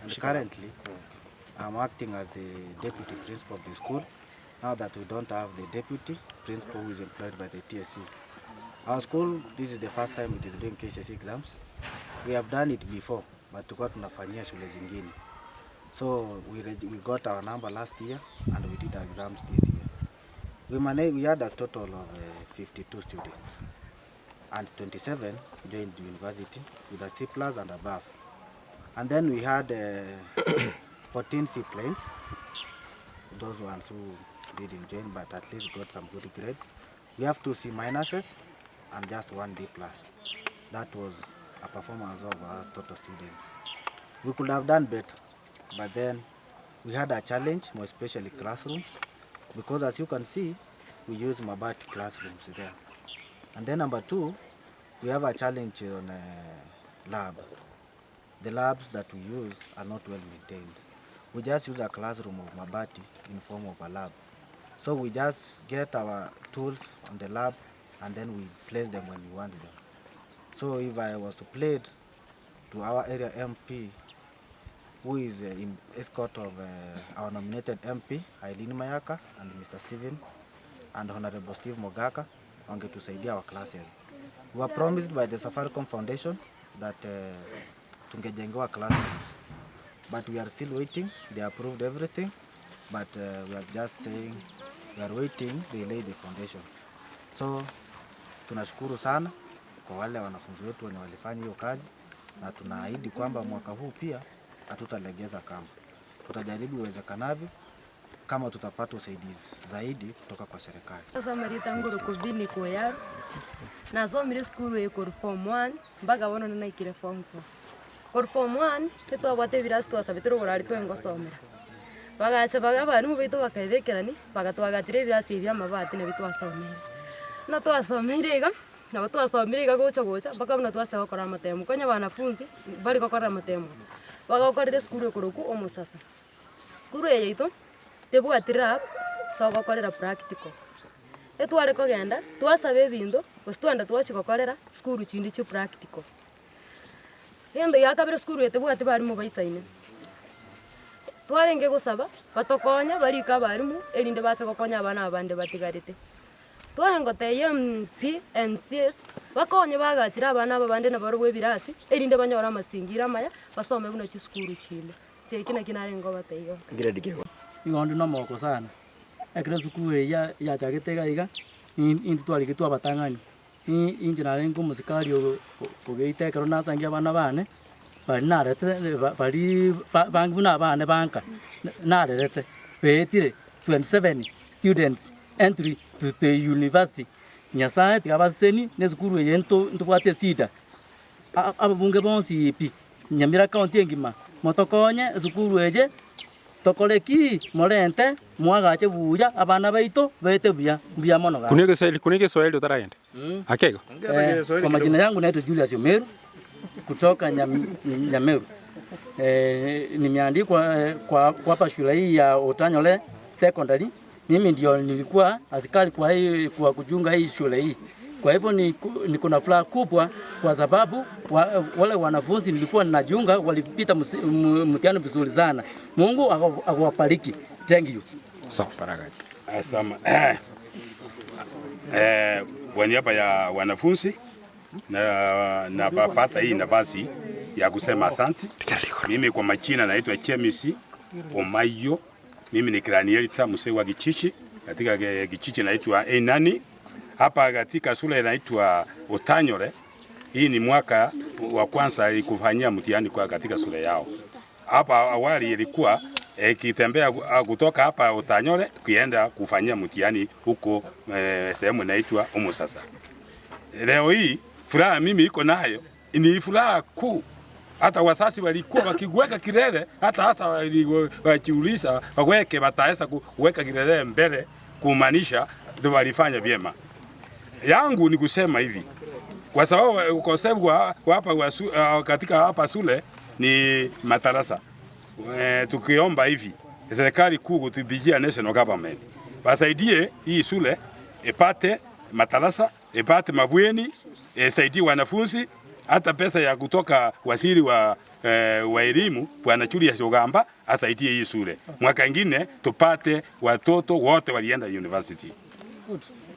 And currently, I'm acting as the deputy principal of the school now that we don't have the deputy principal who is employed by the TSC. Our school, this is the first time it is doing KCSE exams. We have done it before, but tulikuwa tunafanyia shule zingine. So we, we got our number last year and we did our exams this year. We managed, we had a total of uh, 52 students and 27 joined the university with a C plus and above. And then we had uh, 14 C planes, those ones who didn't join but at least got some good grade. We have two C minuses and just one D plus. That was a performance of our total students. We could have done better, but then we had a challenge, more especially classrooms, because as you can see, we use Mabati classrooms there. And then number two, we have a challenge on uh, lab. The labs that we use are not well maintained. We just use a classroom of Mabati in form of a lab. So we just get our tools on the lab and then we place them when we want them. So if I was to plead to our area MP, who is uh, in escort of uh, our nominated MP Eileen Mayaka and Mr. Stephen and Honorable Steve Mogaka wangetusaidia our classes. We were promised by the Safaricom Foundation that uh, tungejengewa classrooms but we are still waiting. They approved everything but uh, we are just saying we are waiting they lay the foundation. So tunashukuru sana kwa wale wanafunzi wetu wenye walifanya hiyo kazi, na tunaahidi kwamba mwaka huu pia hatutalegeza kamba, tutajaribu iwezekanavyo kama tutapata usaidizi zaidi kutoka kwa serikali. Ase amarieta ngoro Vinny Koyaro, nasomire esukuru eye korwa form one mpaka bono naikire form four. Korwa form one, ntitwabwate ebirasi twasabete rogoro aria twarenge gosomera, bagacha baga abalimu baito bakaebekerani, bagatwagachera ebirasi ebi bia amabati nabio twasomeire. Buna twasomeire iga, nabo twasomire iga gocha gocha mpaka buna twasete gokora amatemo, konya abanafunzi mbari gokorera amatemo, bagakorera esukuru ekorokwa omosasa. Sukuru eye yaito, tebwati lab, togokorera practical. Etware kogenda, twasaba ebinto, gose twagenda twachia gokorera sukuru chinde chia practical. Egento gia kabere sukuru eye tebwati balimu baisaine, twarenge gosaba, batokonye barike abalimu erinde bache gokonya abana aba bande batigarete. Twarenge gotebia MP, MCAs, bakonye bagachere abana aba bande nabarobwo ebirasi, erinde banyore amasingira amaya, basome buna chisukuru chinde. Eki nakio narenge kobatebia. Nigo onde nomogoko sana, ekero esukuru eye ya yachagete iga iga, in intwe twarigetwe abatang'ani, i inche narenge omosikari o ogeita ekero nasangia abana bane, baria naretete ba bariiii ba bange buna abane banka, narerete, baetire 27 students entry to the university. Nyasaye tiga abaseseni na esukuru eye nto ntobwate esida, a ababunge bonsi pi. Nyamira county engima, motokonye esukuru eye tokore ki? Morente moagache buya abana baito baete buya, mbuya mono gaki. Kuna egeswahili, kuna egeswahili otaragenda. Akego. Eh, kwa majina yangu naitwa Julius Omeru kutoka Nyam, Nyameru. Eh, nimeandikwa eh, kwa kwa hapa shule hii ya Otanyole Secondary. Mimi ndio nilikuwa askari kwa hii kwa kuchunga hii shule hii. Kwa hivyo niko na furaha kubwa kwa sababu wa, wale wanafunzi nilikuwa ninajiunga walipita mtihani vizuri sana. Mungu akawabariki. Thank you. Sawa, Barakaji. Asama. Eh, kwa niaba ya wanafunzi na napata hii nafasi ya kusema asante. Mimi kwa majina naitwa James Omayo. Mimi ni clan elder mzee wa kijiji katika kijiji naitwa Einani hapa katika shule inaitwa Otanyole. Hii ni mwaka wa kwanza kufanyia mtihani kwa katika shule yao. Hapa awali ilikuwa ikitembea e, kutoka hapa Otanyole kuenda kufanyia mtihani huko e, sehemu inaitwa Umusasa. Leo hii furaha mimi iko nayo ni furaha kuu. Hata wasasi walikuwa wakiweka kilele, hata hasa wakiuliza waweke, wataweza kuweka kilele mbele kumaanisha walifanya vyema. Yangu ni kusema hivi, kwa sababu ukosefu wa hapa uh, katika hapa shule ni madarasa. E, tukiomba hivi serikali kuu kutupigia national government wasaidie hii shule ipate madarasa ipate mabweni, isaidie wanafunzi hata pesa ya kutoka waziri wa, wa elimu Bwana Julius Ogamba asaidie hii shule. Mwaka ingine tupate watoto wote walienda university.